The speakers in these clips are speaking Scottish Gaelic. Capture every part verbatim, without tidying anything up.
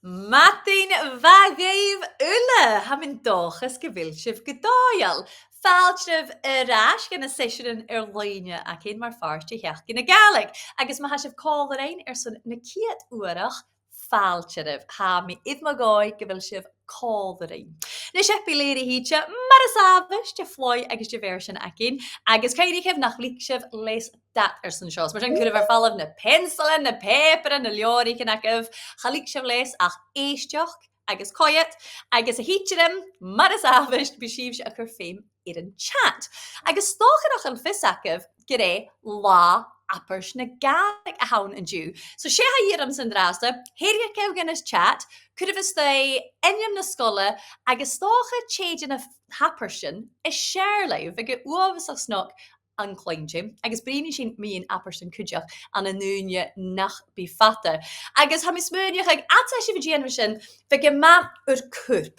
Madainn mhath dhuibh uile! Tha mi an dòchas gu bheil sibh gu dòigheil. Fàilte oirbh air ais dha na seiseanan air-loidhne againn mar phàirt de Sheachdain na Gàidhlig, agus ma tha sibh còmhla rinn airson na ciad uarach, fàilte oirbh. Tha mi air mo dhòigh gu bheil sibh còmhla rinn. Nis, bidh leth-uair a thìde, mar as àbhaist, de phlòigh agus de mheòrachadh againn, agus cuimhnichibh nach leig sibh leas dad airson seo. Is mar sin, cuiribh air falbh na peansailean, na pàipearan, na leabhraichean agaibh. Cha leig sibh leas ach èisteachd agus coimhead, agus a thidsearan, mar as àbhaist, bidh sibhse a' cur feum air an chat. Agus 's dòcha nach eil fios agaibh gur e Là Abairt na Gàidhlig a th' ann an-diugh. So 's e tha dhìth ormsa an-dràsta, thèirigibh gun a' chat, cuiribh a-steach ainm na sgoile, agus 's dòcha tè de na h-abairtean as fheàrr leibh, bhiodh e uabhasach snog an cluinntinn, agus bruidhnidh sinn mu abairtean cuideachd ann an ùine nach bi fada. Agus tha mi a' smaoineachadh, fhad 's a tha sibh a' dèanamh sin, bhiodh e math ur cuirp,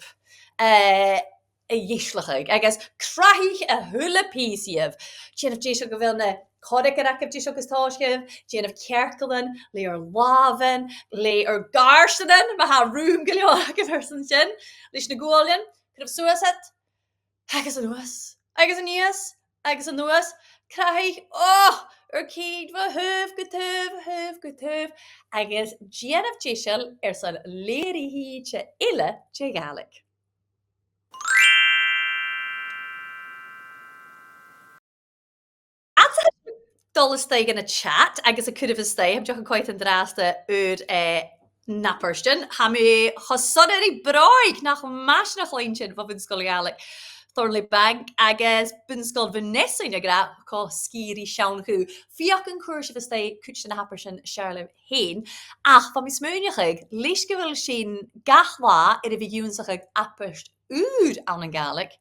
eh, a dhìoslachadh, agus crathaich a h-uile pìos dhiubh. Dèanaibh deiseil gu bheil na corragan agaibh deiseil gus tòiseachadh, dèanaibh cearcallan le ur làmhan, le ur gàirdeanan, ma tha rùm gu leòr agaibh airson sin, leis na guailnean, cuiribh suas iad, agus a-nuas, agus a-nìos, agus a-nuas, crathaich, oh, ur cinn bho thaobh gu taobh, thaobh gu taobh, agus dèanaibh deiseil airson leth-uair a thìde eile de Ghàidhlig. Fhad 's a tha sibh a' dol a-steach dhan a' chat agus a' cuiribh a-steach, tha mi dìreach a' coimhead an-dràsta air, eh, na h-abairtean. Tha mi cho sona ri bròig nach math sinn a chluinntinn bho Bhun-sgoil Ghàidhlig Thornliebank agus Bun-sgoil Bhun Easain ag ràdh cho sgìth ri seann chù. Feuch an cuir sibh a-steach cuid de na h-abairtean as fheàrr leibh fhèin. Ach bha mi a' smaoineachadh, leis gu bheil sinn gach latha air a bhith ag ionnsachadh abairt ùr ann an Gàidhlig,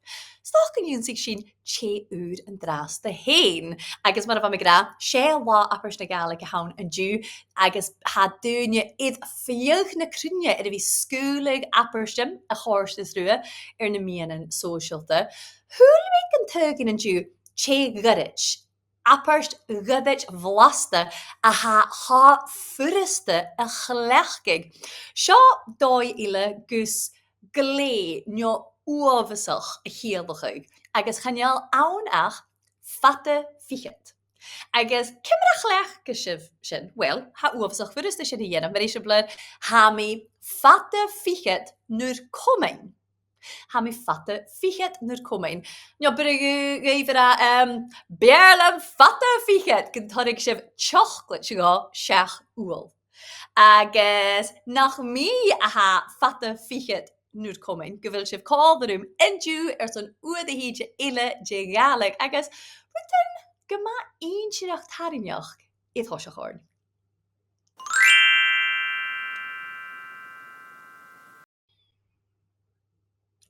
's dòcha gun ionnsaich sinn tè ùr an-dràsta fhèin. Agus mar a bha mi ag ràdh, 's e Là Abairt na Gàidhlig a th' ann an-diugh, agus tha daoine air feadh na cruinne air a bhith a' sgaoileadh abairtean a chòrdas riutha air na meadhanan sòisealta. Shaoil mi gun tug sinn an-diugh tè ghoirid, abairt ghoirid bhlasta a tha cho furasta a chleachdadh. Seo dòigh eile gus glè no uabhasach a chiallachadh, agus chan eil ann ach fada fichead. Agus ciamar a chleachdas sibh sin? Uill, tha e uabhasach furasta sin a dhèanamh, mar eisimpleir, tha mi fada fichead nur comain. Tha mi fada fichead nur comain. No b' urrainn dhuibh a ràdh, em, b' fheàrr leam fada fichead gun toireadh sibh teoclaid dhomh seach ubhal. Agus nach mi a tha fada fichead nur comain, gu bheil sibh còmhla rium an-diugh airson uair a thìde eile de Ghàidhlig, agus rudan gu math inntinneach tarraingeach air thoiseach oirnn.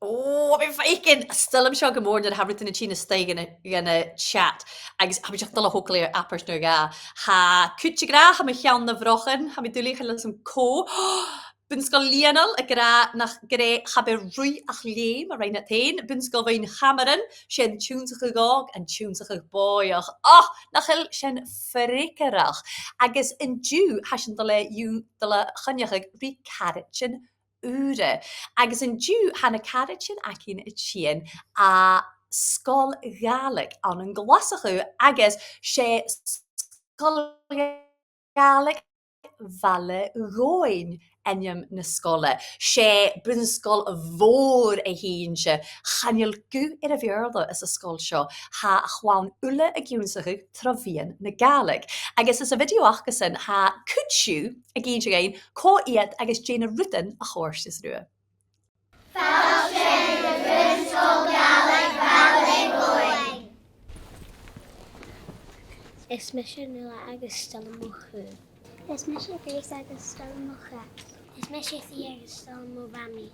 Ò, bha mi a' faicinn, 's toil leam seo gu mòr nuair a tha rudan a' tighinn a-steach dhan a', dhan a' chat, agus tha mi dìreach a' dol a thogail air abairt no dhà. Tha cuid ag ràdh, tha mo cheann na bhrochan, tha mi duilich, chan eil fhios agam cò. Bun-sgoil Lionel ag ràdh nach, gur e cha b' e ruith ach leum a rinn iad fhèin. Bun-sgoil Bhinn Chamshron, 's e an t-ionnsachadh òg, an t-ionnsachadh bòidheach. Och, nach eil sin freagarrach. Agus an-diugh, tha sinn a' dol a dh'ion-, dol a choinneachadh ri caraidean ùra. Agus an-diugh tha na caraidean againn a' tighinn à sgoil Ghàidhlig ann an Glaschu, agus 's e Sgoil Ghàidhlig Bhaile Dhomhainn ainm na sgoile. 'S e bun-sgoil mhòr a th' innte. Chan eil guth air a' Bheurla anns an sgoil seo. Tha a' chlann uile ag ionnsachadh tro mheadhan na Gàidhlig. Agus anns a' video acasan, tha cuid dhiubh ag innse dhuinn cò iad agus dè na rudan a chòrdas riutha. Fàilte dhuibh, Sgoil Ghàidhlig Bhaile Dhomhainn. Is mise Nuala agus 's toil leam mo chù. Is mise Grace agus 's toil leam mo chreach. Is mise Fia agus 's toil leam mo mhamaidh.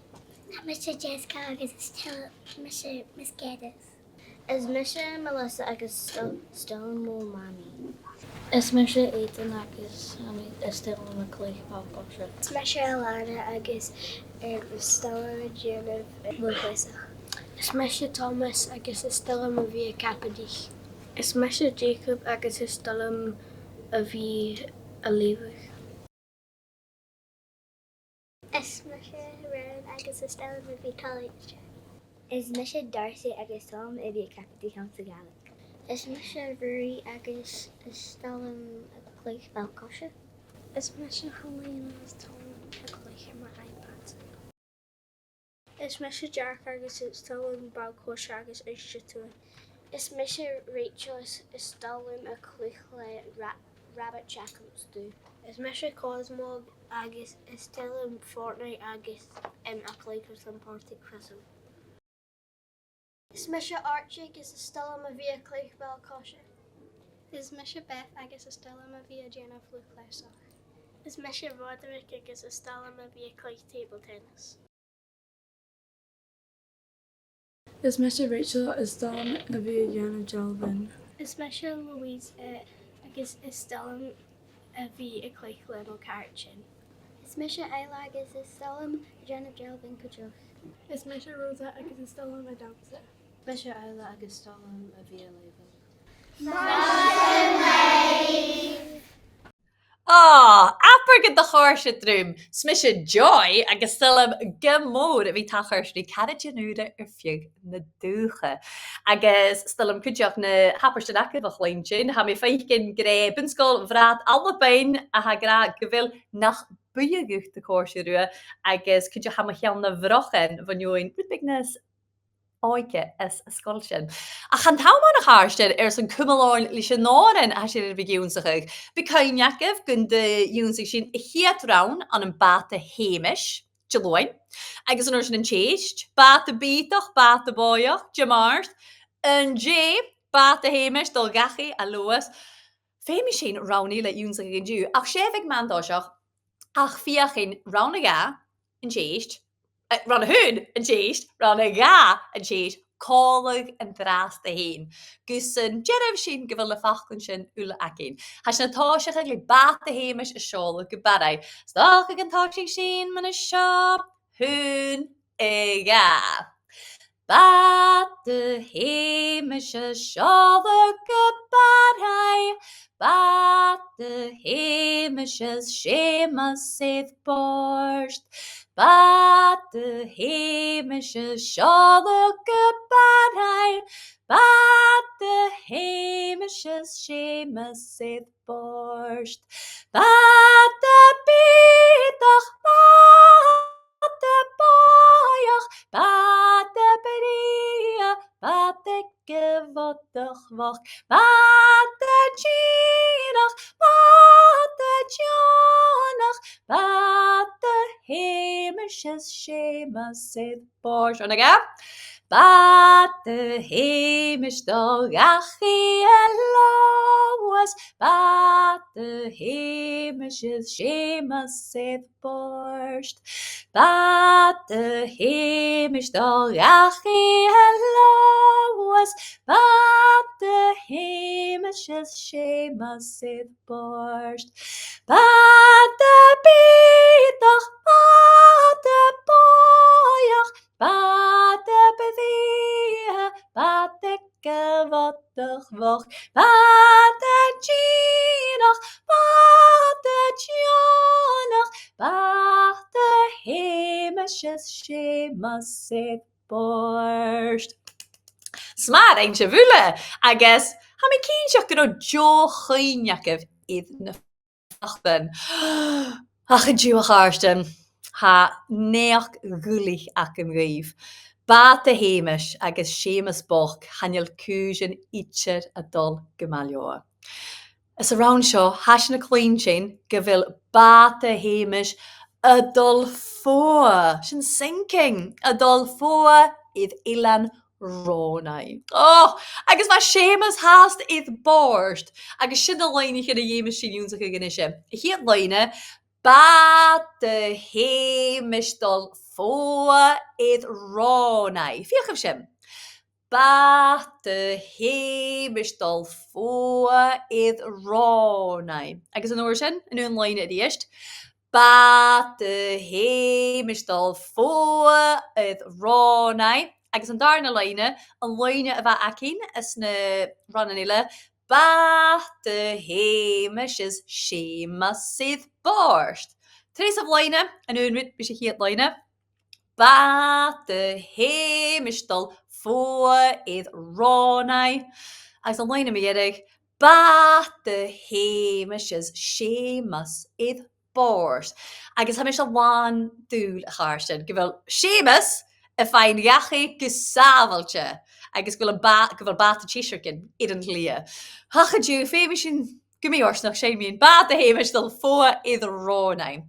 Is mise Jessica agus is toil leam mise Miss Geddes. Is mise Melissa agus 's toil, 's toil leam mo mhamaidh. Is mise Aidan agus tha mi, is toil leam a' cluich ball-coise. Is mise Alana agus, em, is toil leam a' dèanamh lùth-chleasachd. Is mise Thomas agus is toil leam a bhith a' cabadaich. Is mise Jacob agus is toil leam a bhith a' leughadh. Is mi-, Is toil leam a bhith a' tadhal Is mise Darcy agus toil leam a bhith a' cabadaich anns a' Ghàidhlig. Is mise Ruairidh agus is toil leam a' cluich ball-coise. Is mise Columbia is toil leam a' cluich air m' iPad. Is mise Jack agus is toil leam ball-coise agus èisteachd tuath. Is mise Rachel is, is toil leam a' cluich le Ra-, Rabbit Jack an stuth. Is mise Cosmo agus is toil leam Fortnite agus, um, a' cluich airson Partick Thistle. Is mise Archie agus is toil leam a bhith a' cluich ball-coise. Is mise Beth agus is toil leam a bhith a' dèanamh lùth-chleasachd. Is mise Roderick agus is toil leam a bhith a' cluich table tennis. Is mise Rachel is toil leam a bhith a' dèanamh dealbhan. Is mise Louise, eh, agus is toil leam a bhith a' cluich le mo chàirdean. Is mise Isla agus is toil leam a' dèanamh dealbhan cuideachd. Is mise Rosa agus is toil leam a' dannsa. Mise Isla agus is toil leam a bhith a' leughadh. Ò, abair gun do chòrd siud rium. Is mise Joy agus is toil leam gu mòr a bhith a' tachairt ri caraidean ùra air feadh na dùthcha. Agus is toil leam cuideachd na h-abairtean agaibh a chluinntinn. Tha mi a' faicinn gur e Bun-sgoil Bhràigh Albainn a tha ag ràdh gu bheil nach buidhe dhut a chòrd riutha, agus cuideachd tha mo cheann a' brochan bhon fheadhainn rud beag nas òige às an sgoil sin. Ach chan eil mi a' creidsinn airson cumail oirnn leis an òran a tha sinn air a bhith ag ionnsachadh. Bidh cuimhne agaibh gun do dh'ionnsaich sinn a' chiad rann ann am Bàta Sheumais, Diluain, agus an uair sin an t-sèist, Bàta Bìodach, Bàta Bòidheach, Dimàirt, an-dè, Bàta Sheumais, dol dhachaigh, a Leòdhas. Feumaidh sinn rann eile ionnsachadh an-diugh, ach 's e a bhiodh mi an toiseach, ach feuchainn rann a dhà, an t-sèist, eh, rann a h-aon, an t-sèist, rann a dhà, an t-sèist, còmhla an-dràsta fhèin. Gus an dèanamaid sinn gu bheil na faclan sin uile againn. Tha sinn a' tòiseachadh le Bàta Sheumais a' seòladh gu Barraigh. 'S dòcha gun tòisich sinn mar seo. A h-aon, a dhà. Bàta Sheumais a' seòladh gu Barraigh. Bàta Sheumais is Seumas air bòrd. Bàta Sheumais a' seòladh gu Barraigh. Bàta Sheumais is Seumas air bòrd. Bàta Bìodach, Bàta Bòidheach, Bàta Brèagha, Bàta Bòidheach, Bàta Dìreach, Bàta Deònach, Bàta Sheumais is Seumas air bòrd. Rann a dhà. Bàta Sheumais dol dhachaigh, a Leòdhas. Bàta Sheumais is Seumas air bòrd. Bàta Sheumais dol dhachaigh, a Leòdhas. Bàta Sheumais is Seumas air bòrd. Bàta Bìodach, Bàta Bòidheach, Bàta Brèagha, Bàta Bòidheach, Bàta Dìreach, Bàta Deònach, Bàta Sheumais is Seumas air bòrd. 'S math a rinn sibh uile, agus tha mi cinnteach gun robh deagh chuimhne agaibh air na faclan. Ach an-diugh, a chàirdean, tha naidheachd dhuilich agam dhuibh. Bàta Sheumais agus Seumas bochd, chan eil cùisean idir a' dol gu math leotha. Anns an rann seo, tha sinn a' cluinntinn gu bheil Bàta Sheumais a' dol fodha, sin sinking, a' dol fodha air Eilean Rònaigh. Oh, agus bha Seumas fhathast air bòrd, agus sin na loidhnichean a dh'fheumas sinn ionnsachadh a-nise. A' chiad loidhne, Bàta Sheumais dol fodha air Rònaigh. Feuchaibh sin. Bàta Sheumais dol fodha air Rònaigh. Agus an uair sin, an aon loidhne a-rithist. Bàta Sheumais dol fodha air Rònaigh. Agus an dàrna loidhne, an loidhne a bh' againn anns na rannan eile, Bàta Sheumais is Seumas air bòrd. Treasamh loidhne, an aon rud ris a' chiad loidhne. Bàta Sheumais a' dol fodha air Rònaigh. Agus an loidhne mu dheireadh, bàta Sheumais is Seumas air bòrd. Agus tha mise làn dùil, a chàirdean, gu bheil Seumas a' faighinn dhachaigh gu sàbhailte, agus gu bheil am bà-, gu bheil bàta-teasairginn air an t-slighe. Ach an-diugh, feumaidh sinn gu mì-fhortanach, seinn mi am bàta Sheumais a' dol fodha air Rònaigh.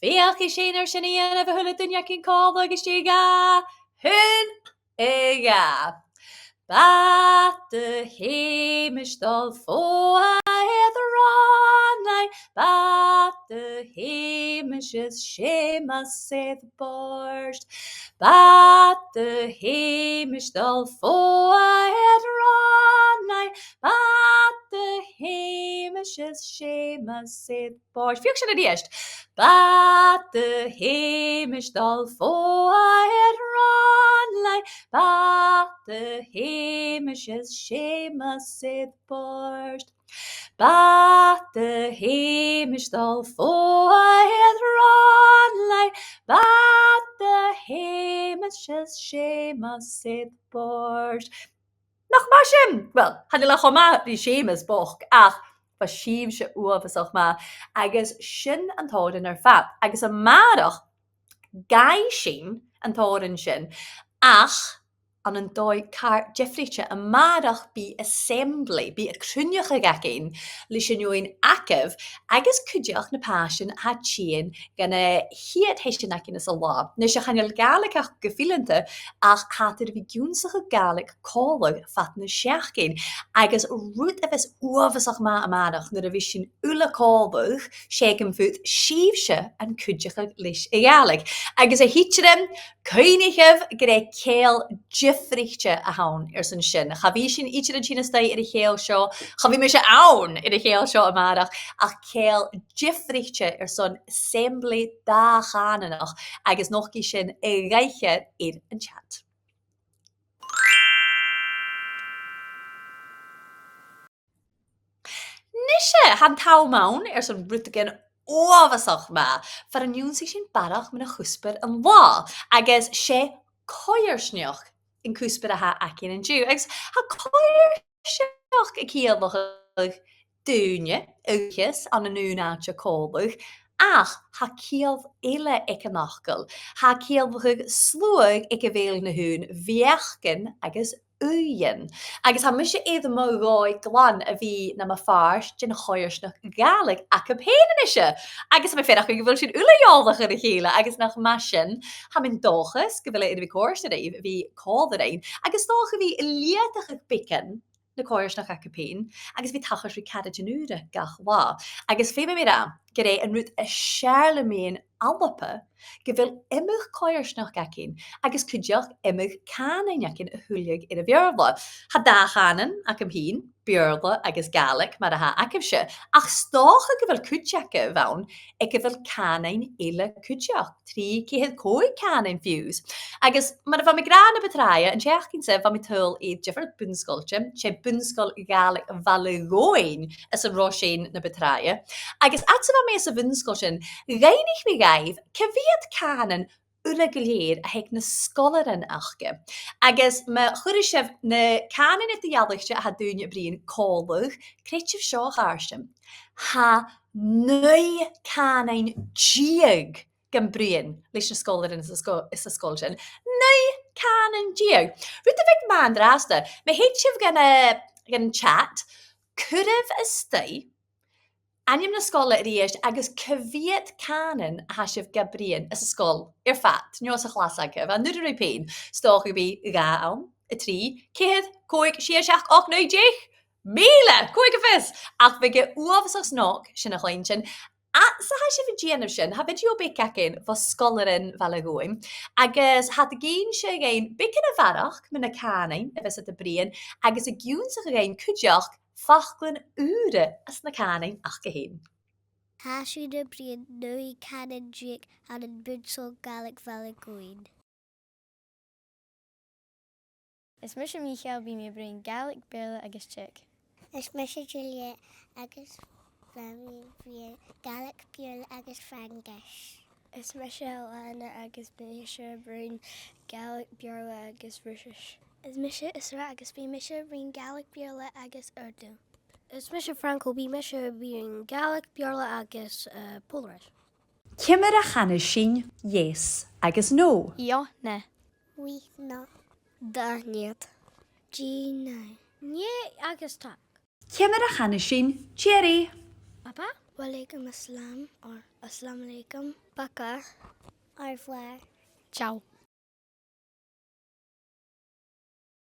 Feuchaidh sinn air sin a dhèanamh, a h-uile duine againn còmhla, agus dè, dhà, aon, a dhà. Bàta Sheumais a' dol fodha air Rònaigh, bàta Sheumais is Seumas air bòrd. Bàta Sheumais a' dol fodha air Rònaigh, bàta Sheumais is Seumas air bòrd. Feuch sin a-rithist. Bàta Sheumais a' dol fodha air Rònaigh, bàta Sheumais is Seumas air bòrd. Bàta Sheumais a' dol fodha air Rònaigh, bàta Sheumais is Seumas air bòrd. Nach math sin? Uill, chan eil e cho math ri Seumas bochd, ach bha sibhse uabhasach math, agus sin an t-òran air fad. Agus a-màireach, gabhaidh sinn an t-òran sin, ach ann an dòigh car diofraichte. A-màireach bidh assembly, bidh a' chruinneachadh againn leis an fheadhainn agaibh, agus cuideachd na pàistean a tha a' tighinn dhan a' chiad seisean againn san latha. Nise, chan eil Gàidhlig againn gu fileanta, ach thathar air a bhith ag ionnsachadh Gàidhlig còmhla fad na seachdain, agus rud a bhios uabhasach math a-màireach nuair a bhios sinn uile còmhla, 's e gum faod sibhse an cuideachadh leis a' Ghàidhlig. Agus a thidsearan, cuimhnichibh gur e ceangal diofraichte a th' ann airson sin. Cha bhi sinn idir a' tighinn a-staigh air a' cheangal seo, cha bhi mise ann air a' cheangal seo a-màireach, ach ceangal diofraichte airson assembly dà-chànanach, agus nochdaidh sin a dh'aithghearr air an chat. Nise, tha an t-àm ann airson rudeigin uabhasach math, far an ionnsaich sinn barrachd mun a' chuspair an-là, agus 's e coimhearsnachd an cuspair a th' againn an-diugh, agus tha coimhearsnachd a' ciallachadh daoine, aoisean ann an aon àite còmhla, ach tha ciall eile aig an fhacal. Tha e a' ciallachadh sluagh aig a bheil na h-aon bheachdan agus ùidhean. Agus tha mise air mo dhòigh glan a bhith nam phàirt den choimhearsnachd Ghàidhlig agam fhèin a-nise. Agus tha mi a' faireachdainn gu bheil sinn uile eòlach air a chèile, agus nach math sin, tha mi an dòchas gu bheil e air a bhith còrdadh ribh a bhith còmhla rinn, agus 's dòcha a bhith a' leudachadh beagan na coimhearsnachd agaibh fhèin, agus a bhith a' tachairt ri caraidean ùra gach latha. Agus feumaidh mi ràdh gur e an rud as fheàrr leam fhìn Alba gu bheil iomadh coimhearsnachd againn, agus cuideachd iomadh cànain againn a thuilleadh air a' Bheurla. Tha dà chànan agam fhìn, Beurla agus Gàidhlig, mar a tha agaibhse, ach 's dòcha gu bheil cuid agaibh ann aig a bheil cànain eile cuideachd, trì, ceithir, còig cànain fiù 's. Agus mar a bha mi ag ràdh na bu tràithe, an t-seachdain sa bha mi a' tadhal air diofar bun-sgoiltean, 's e Bun-sgoil Ghàidhlig Bhaile Dhomhainn às an robh sinn na bu tràithe. Agus fhad 's a bha mi sa bhun-sgoil sin, dh'fhaighnich mi dhaibh cia mheud cànan uile gu lèir a th' aig na sgoilearan aca. Agus ma chuireas sibh na cànain eadar-dhealaichte a tha daoine a' bruidhinn còmhla, creidibh seo, a chàirdean, tha naoi cànain deug gam bruidhinn leis na sgoilearan sa sgo-, sa sgoil sin. Naoi cànain deug. Rud a bhiodh math an-dràsta, ma thèid sibh dhan a', dhan chat, cuiribh a-staigh ainm na sgoile a-rithist agus cia mheud cànan a tha sibh ga bruidhinn sa sgoil air fad, no sa chlas agaibh, an urra ribh fhèin. 'S dòcha gum bi dhà ann, a trì, ceithir, còig, sia, seachd, ochd, naoi, deich, mìle, còig a fios. Ach bhiodh e uabhasach snog sin a chluinntinn. Fhad 's a tha sibh a' dèanamh sin, tha video beag againn bho sgoilearan Bhaile Dhomhainn, agus tha iad ag innse dhuinn beagan a bharrachd mu na cànain a bhios iad a' bruidhinn, agus ag ionnsachadh dhuinn cuideachd faclan ùra às na cànain aca fhèin. Tha sinn a' bruidhinn naoi cànan deug ann am Bun-sgoil Ghàidhlig Bhaile Dhomhainn. Is mise Micheal, bidh mi a' bruidhinn Gàidhlig, Beurla agus Czech. Is mise Juliet agus bidh mi a' bruidhinn Gàidhlig, Beurla agus Fraingis. Is mise Alana agus bidh mise a' bruidhinn Gàidhlig, Beurla agus Ruisis. Is mise Isra agus bidh mise a' bruidhinn Gàidhlig, Beurla agus Urdu. Is mise Franco, bidh mise a' bruidhinn Gàidhlig, Beurla agus, eh, Pòlainnis. Ciamar a chanas sinn yes agus no? Jo, ne. Oui, non. Da, niet. Ji, nein. Nie agus tak. Ciamar a chanas sinn tìoraidh? Papa. Wa alaikum assalam or assalamu alaikum. Papa. Au revoir. Ciao.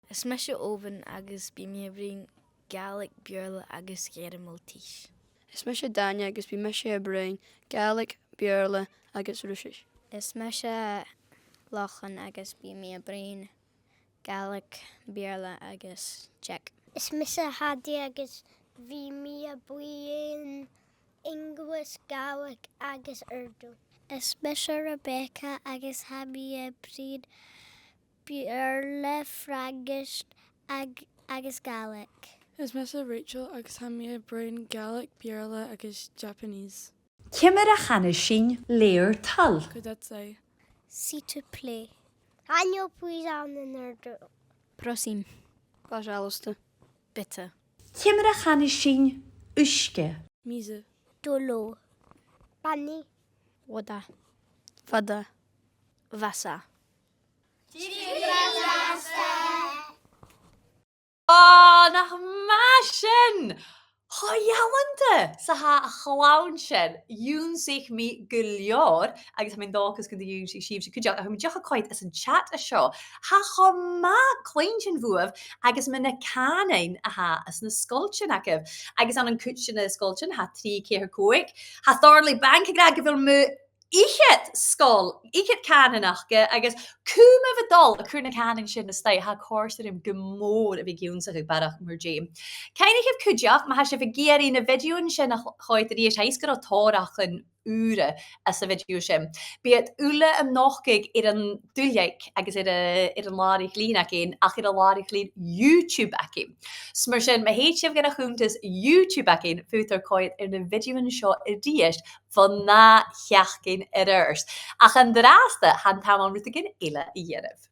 Is mise Eòghann agus bidh mi a' bruidhinn Gàidhlig, Beurla agus Gearmailtis. Is mise Dàithne agus bidh mise a' bruidhinn Gàidhlig, Beurla agus Ruisis. Is mise Lachlann agus bidh mi a' bruidhinn Gàidhlig, Beurla agus Czech. Is mise Hadi agus bidh mi a' bruidhinn English, Gaelic agus Urdu. Is mise Rebecca agus tha mi a' bruidhinn Beurla, Fraingis ag-, agus Gaelic. Is mise Rachel agus tha mi a' bruidhinn Gaelic, Beurla agus Japanese. Ciamar a chanas sinn lèir toil? Kudasai. S'il te plaît. Chan eil please ann an Urdu. Prosím. Пожалуйста. Bitte. Ciamar a chanas sinn uisge? Mizu. De l'eau. Pani. Вода. Вода. Васа. Ò, nach math sin! Cho ealanta 's a tha a' chlann sin, dh'ionnsaich mi gu leòr, agus tha mi an dòchas gun do dh'ionnsaich sibhse cuideachd, ach tha mi dìreach a' coimhead anns an chat an seo. Tha cho math cluinntinn bhuaibh agus mu na cànain a tha anns na sgoiltean agaibh. Agus ann an cuid de na sgoiltean, tha trì, ceithir, còig. Tha Thornliebank ag ràdh gu bheil mu fhichead sgoil, fhichead cànan aca, agus cumaibh a' dol a' cur na cànain sin a-staigh, tha e a' còrdadh rium gu mòr a bhith ag ionnsachadh barrachd mu dheidhinn. Cuimhnichibh cuideachd, ma tha sibh ag iarraidh na videothan sin a ch-, choimhead a-rithist, tha fhios gun robh tòrr aca ùra anns a' video sin. Bidh iad uile a' nochdadh air an duilleag agus air a', air an làraich-lìn againn, ach air an làraich-lìn YouTube againn. 'S mar sin, ma thèid sibh gun a' chunntas YouTube againn, faodar coimhead air na videothan seo a-rithist bhon ath sheachdain air adhart. Ach an-dràsta, tha an t-àm ann rudeigin eile a dhèanamh.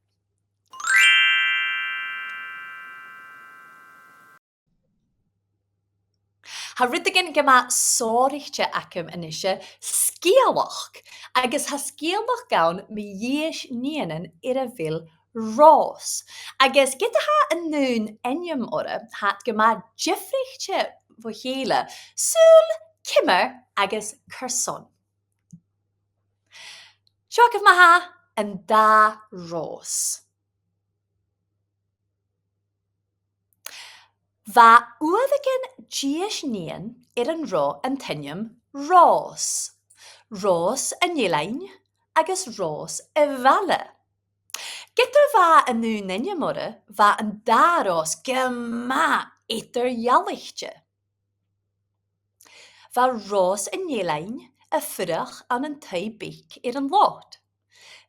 Tha rudeigin gu math sònraichte agam a-nise, sgeulachd, agus tha sgeulachd ann mu dhithis nigheanan air a bheil Ròs. Agus ged a tha an aon ainm orra, tha iad gu math diofraichte bho chèile, saoil ciamar agus carson. Seo agaibh ma-thà an dà Ròs. Bha uaireigin dithis nighean air an robh an t-ainm Ròs. Ròs an Eilein agus Ròs a' Bhaile. Ged a bha an aon ainm orra, bha an dà Ròs gu math eadar-dhealaichte. Bha Ròs an Eilein a' fuireach ann an taigh beag air an lot.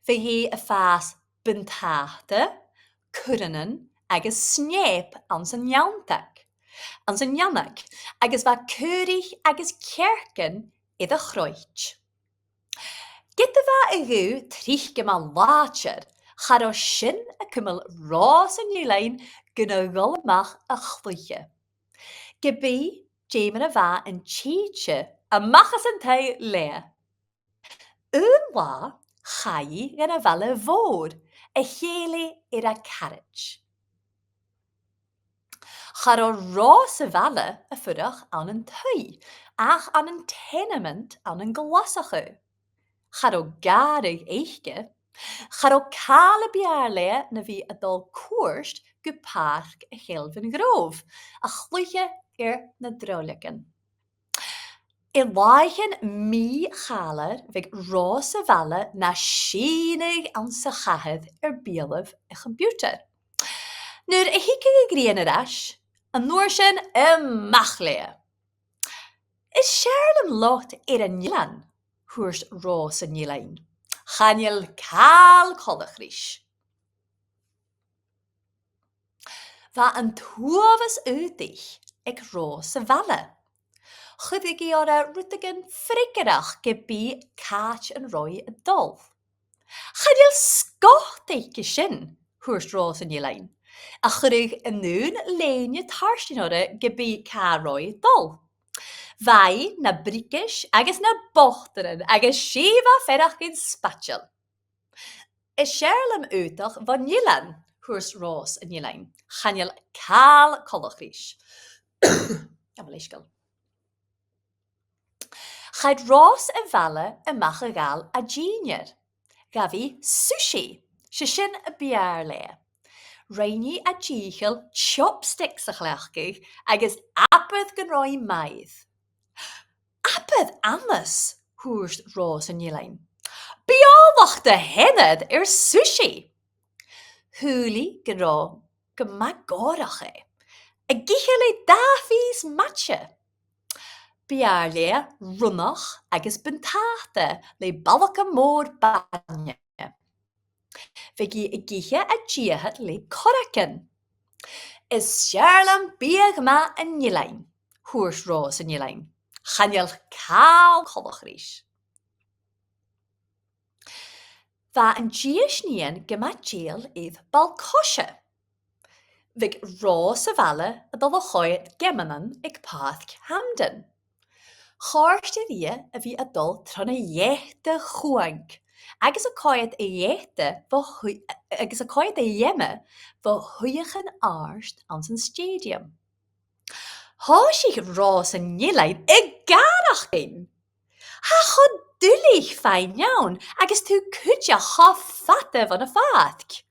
Bhiodh i a' fàs buntàta, curranan agus snèip anns an leanntag, anns an leanntag, agus bha caoraich agus cearcan air a chroit. Ged a bha a' ghaoth tric gu math làidir, cha robh sin a' cumail Ròs an Eilein gun a dhol a-mach a chluiche. Ge bith dè mar a bha an t-sìde a-mach às an taigh leatha. Aon latha, chaidh i dhan a' bhaile mhòr a chèilidh air a caraid. Cha robh Ròs a' Bhaile a' fuireach ann an taigh, ach ann an tenement ann an Glaschu. Cha robh gàrradh aice. Cha robh càil a b' fheàrr leatha na bhith a' dol cuairt gu Pàirc a' Chelvin Grove, a chluiche air na dreòileagan. Air làithean mì-chàilear bhiodh Ròs a' Bhaile na sìneadh anns a' chathair air beulaibh a' choimpiutair. Nuair a thigeadh a' ghrian air ais, an uair sin a-mach leatha. Is fheàrr leam lot air an eilean, thuirt Ròs an Eilein. Chan eil càil coltach ris. Bha an t-uabhas aodaich aig Ròs a' Bhaile. chuireadh i orra rudeigin freagarrach ge bith càit an robh i a' dol. "Chan eil sgot aice sin," thuirt Ròs an Eilein, a chuireadh an aon lèine tartain orra ge bith càit an robh i a' dol. Bha i na briogais agus na botaran agus 's i a bha a' faireachdainn spaideil. "Is fheàrr leam aodach bhon eilean," thuirt Ròs an Eilein. "Chan eil càil coltach ris." Gabh mo leisgeul. Chaidh Ròs a' bhaile a-mach a ghabhail a dìnnear. Ghabh i sushi, 's e sin a b' fheàrr leatha. Rinn i a dìcheall chopsticks a chleachdadh agus abair gun robh i math. "Abair amas," thuirt Ròs an Eilein. "B' eòlach do sheanair air sushi." Shaoil i gun robh gu math gòrach e. Ag ithe le dà phìos maide. B' fheàrr leatha rionnach agus buntàta le balgam mòr bainne. Bhiodh i ag ithe a diathad le corragan. "Is fheàrr leam biadh math an eilein," thuirt Ròs an Eilein. "Chan eil càil coltach ris." Bha an dithis nighean gu math dèidheil air ball-coise. Bhiodh Ròs a' bhaile a' dol a choimhead geamannan aig Pàirc Hampden. Chòrd e rithe a bhith a' dol tron a' gheata chumhang, agus a' coimhead a' gheata bho shu-, agus a' coimhead a' gheama bho shuidheachan àrd anns an stadium. Thòisich Ròs an Eilein a' gàireachdainn. "Tha e cho duilich faighinn ann agus tu cuideachd cho fada bhon a' phàirc.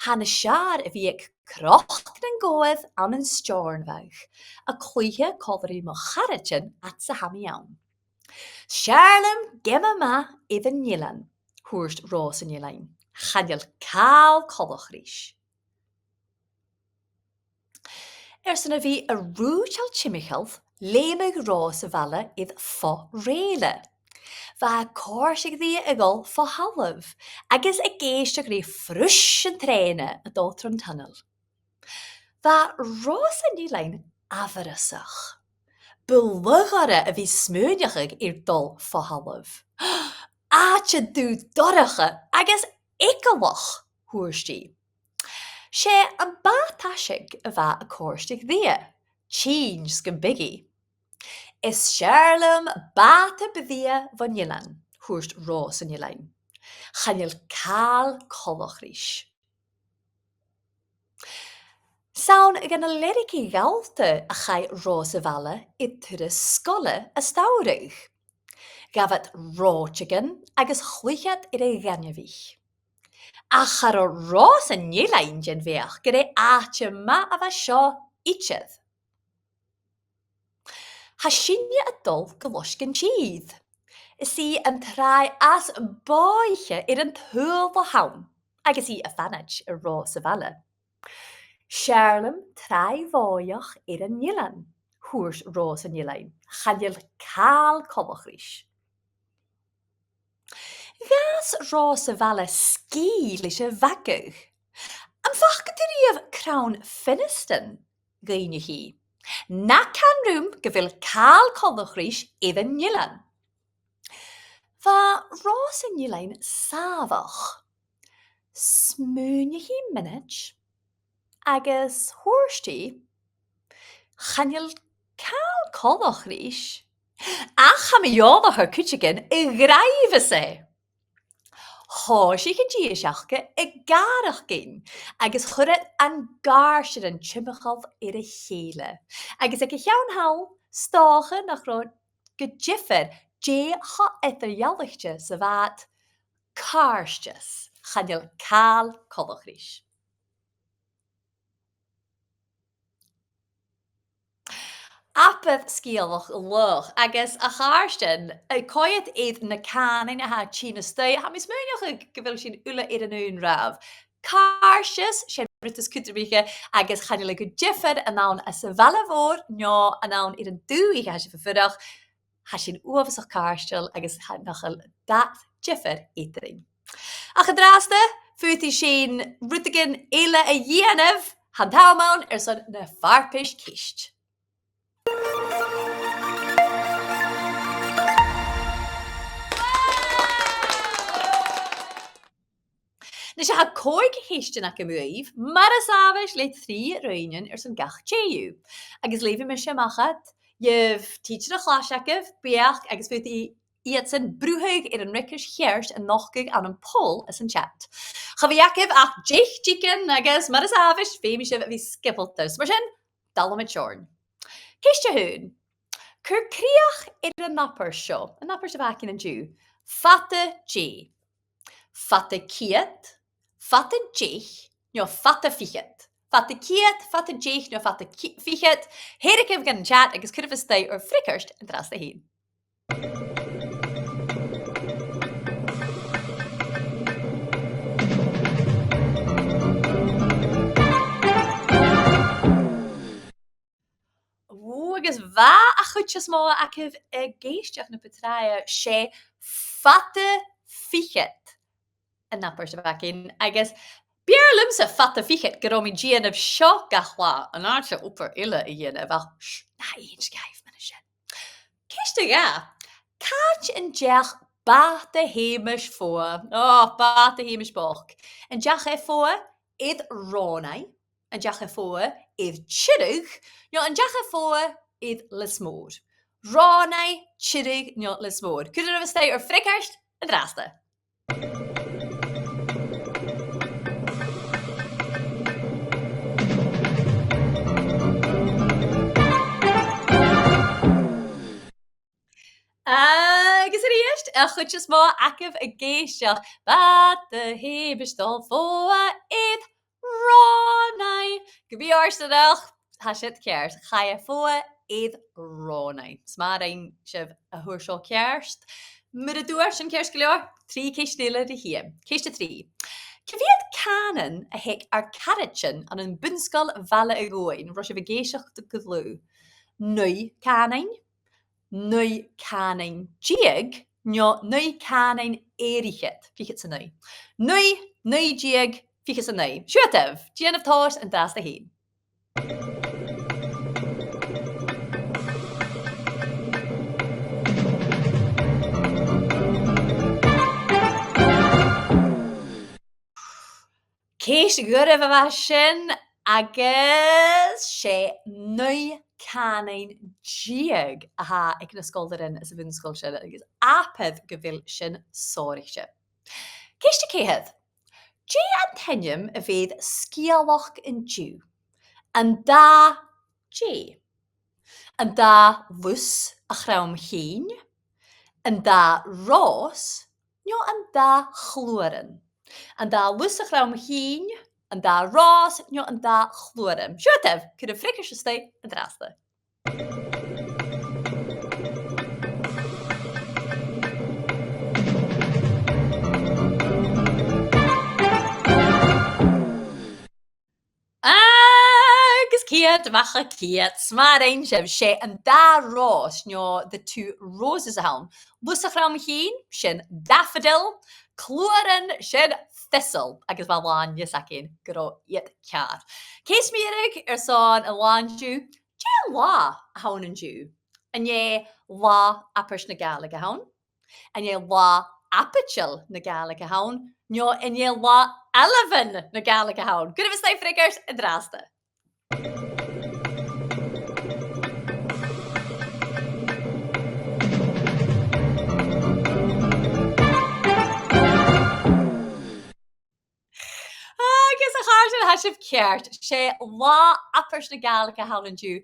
Tha e nas fheàrr a bhith aig croc nan gobhar ann an Steòrnabhagh, a' cluiche còmhla ri mo charaidean fhad 's a tha mi ann. 'S fheàrr leam geama math air an eilean," thuirt Ròs an Eilein. "Chan eil càil coltach ris." Airson a bhith a' rùideil timcheall, leumadh Ròs a' bhaile air fo-rèile. Bha e a' còrdadh rithe a dhol fo thalamh, agus ag èisteachd ri fruis an trèana a' dol tron tunail. Bha Ròs an Eilein amharasach. Bu lugha oirre a bhith a' smaoineachadh air dol fo thalamh. "Àite dubh dorcha agus eagalach," thuirt i. "'S e am bàta-aiseig a bha a' còrdadh rithe, tinn 's gum biodh i." "Is fheàrr leam bàta-brèagha bhon eilean," thuirt Ròs an Eilein. "Chan eil càil coltach ris." 'S ann dha na leargaidhean Gallta a chaidh Ròs a' bhaile air turas sgoile as t-samhradh. Ghabh iad reòiteagan agus chluich iad air a' ghainmhich. Ach cha robh Ròs an Eilein den bheachd gur e àite math a bha seo idir. "Tha sinne a' dol gu Loisg an Tìr. Is i an tràigh as bòidhche air an t-saoghal a th' ann, agus i a' fanaid," ars Ròs a' bhaile. "'S fheàrr leam tràigh bhòidheach air an eilean," thuirt Ròs an Eilein. "Chan eil càil coltach ris." Dh'fhàs Ròs a' bhaile sgìth leis a' mhagadh. "Am faca tu riamh Crann Finnieston?" dh'fhaighnich i. "Na can rium gu bheil càil coltach ris air an eilean." Bha Ròs an Eilein sàmhach. Smaoinich i mionaid agus thuirt i, "Chan eil càil coltach ris, ach tha mi eòlach air cuideigin a dhràibheas e." Thòisich an dithis aca a' gàireachdainn agus chuir iad an gàirdeanan timcheall air a chèile. Agus aig a' cheann thall, 's dòcha nach robh gu diofar dè cho eadar-dhealaichte 's a bha iad, càirdeas. Chan eil càil coltach ris. Abair sgeulachd laghach, agus a chàirdean, a' coimhead air na cànain a tha a' tighinn a-steach, tha mi a' smaoineachadh gu bheil sinn uile air an aon ràmh. Càirdeas, 's e an rud as cudromaiche, agus chan eil e gu diofar an ann anns a' bhaile mhòr no an ann air an dùthaich a tha sibh a' fuireach, tha sinn uabhasach càirdeil agus tha, nach eil dad diofar eadarainn. Ach an-dràsta, faodaidh sinn rudeigin eile a dhèanamh, tha an t-àm ann airson na farpais-cheist. Nise, tha còig cheistean agam dhuibh, mar as àbhaist le trì roghainnean airson gach tè dhiubh. Agus leughaidh mise a-mach iad, gheibh tidsear a' chlas agaibh beachd agus faodaidh iadsan bruthadh air an fhreagairt cheart a nochdadh ann am poll anns an chat. Cha bhi agaibh ach deich diogan agus mar as àbhaist, feumaidh sibh a bhith sgiobalta. Mar sin, dolaimid oirnn. Ceist a h-aon. Cuir crìoch air an abairt seo, an abairt a bh' againn an-diugh. Fada dè? Fada ceud, fada deich, no fada fichead? Fada ceud, fada deich, no fada ci-, fichead? Thèirigibh dhan chat agus cuiribh a-steach ur freagairt an-dràsta fhèin. Ò, agus bha a' chuid as motha agaibh ag èisteachd na bu tràithe, 's e fada fichead an abairt a bh' againn, agus b' fheàrr leamsa fada fichead gun robh mi a' dèanamh seo gach latha, an àite obair eile a dhèanamh, ach sh-, na inns dhaibh mar sin. Ceist a dhà. Càit an deach bàta Sheumais fodha? Ò, bàta Sheumais bochd. An deach e fodha air Rònaigh, an deach e fodha air Tiriodh, no an deach e fodha air Lios Mòr? Rònaigh, Tiriodh no Lios Mòr? Cuiribh a-steach ur freagairt an-dràsta. Agus a-rithist, a' chuid as motha agaibh ag èisteachd, bàta Sheumais a' dol fodha air Rònaigh. Gu mì-fhortanach, tha sin ceart. Chaidh e fodha air Rònaigh. 'S math a rinn sibh a fhuair seo ceart. Mura d' fhuair, sin ceart gu leòr. Trì ceistean eile ri thighinn. Ceist a trì. Cia mheud cànan a th' aig ar caraidean ann am Bun-sgoil Bhaile a' Ghobhainn? Robh sibh ag èisteachd gu dlùth. Naoi cànain, naoi cànain deug, no naoi cànain air fhichead, fichead 's a naoi. Naoi, naoi deug, fichead 's a naoi. Siuthadaibh, dèanaibh tomhas an-dràsta fhèin. Ceist ghoirid a bha sin, agus 's e naoi cànain deug a th' aig na sgoilearan sa bhun-sgoil sin, agus abair gu bheil sin sònraichte. Ceist a ceithir. Dè an t-ainm a bh' air sgeulachd an-diugh? An Dath Dè? An Dath Lus a' Chrom Chinn? An Dath Ròs? No An Dath Chluaran? An Dath Lus a' Chrom Chinn, An Dath Ròs, no An Dath Chluaran? Siuthadaibh, cuiribh freagairt a-steach an-dràsta. Agus ceud a-mach à ceud, 's math a rinn sibh, 's e An Dath Ròs, no The Two Roses a th' ann. Lus a' Chrom Chinn, sin daffodil, Cluaran, sin thistle, agus bha làn fhios againn gun robh iad ceàrr. Ceist mu dheireadh airson an là an-diugh, dè an là a th' ann an-diugh? An e Là Abairt na Gàidhlig a th' ann? An e Là Aibidil na Gàidhlig a th' ann? No an e Là Ailbhean na Gàidhlig a th' ann? Cuiribh a-steach freagairt an-dràsta. Agus a chàirdean, tha sibh ceart, 's e Là Abairt na Gàidhlig a th' ann an-diugh.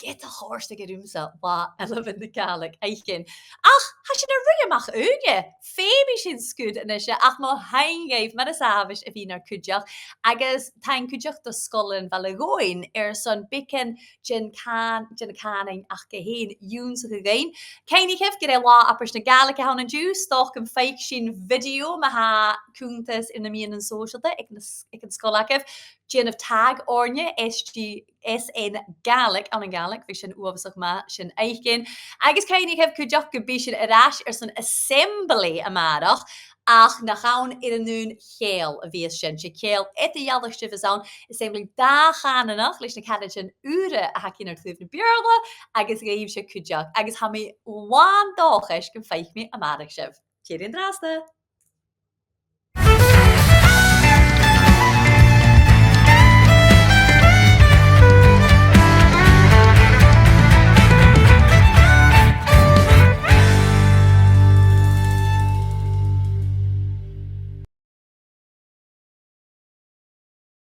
Ged a chòrdadh e riumsa Là Ailbhean na Gàidhlig fhaicinn. Ach tha sinn a' ruith a-mach ùine. Feumaidh sinn sgur a-nise, ach mo thaing dhuibh mar as àbhaist a bhith nar cuideachd, agus taing cuideachd do Sgoil Bhaile a' Ghobhainn airson beagan den càn-, den chànan aca fhèin ionnsachadh dhuinn. Cuimhnichibh gur e Là Abairt na Gàidhlig a th' ann an-diugh, 's dòcha gum faic sinn video ma tha cunntas air na meadhanan sòisealta aig na s-, aig an sgoil agaibh. Dèanaibh tag oirnne, S G, S N Gaelic, ann an Gàidhlig, bhiodh sin uabhasach math sin fhaicinn. Agus cuimhnichibh cuideachd gum bi sinn air ais airson assembly a-màireach, ach nach ann air an aon cheangal a bhios sin. 'S e ceangal eadar-dhealaichte a bhios ann, assembly dà-chànanach leis na caraidean ùra a th' againn air taobh na Beurla, agus gheibh sibh cuideachd. Agus tha mi làn dòchais gum faic mi a-màireach sibh. Tìoraidh an-dràsta.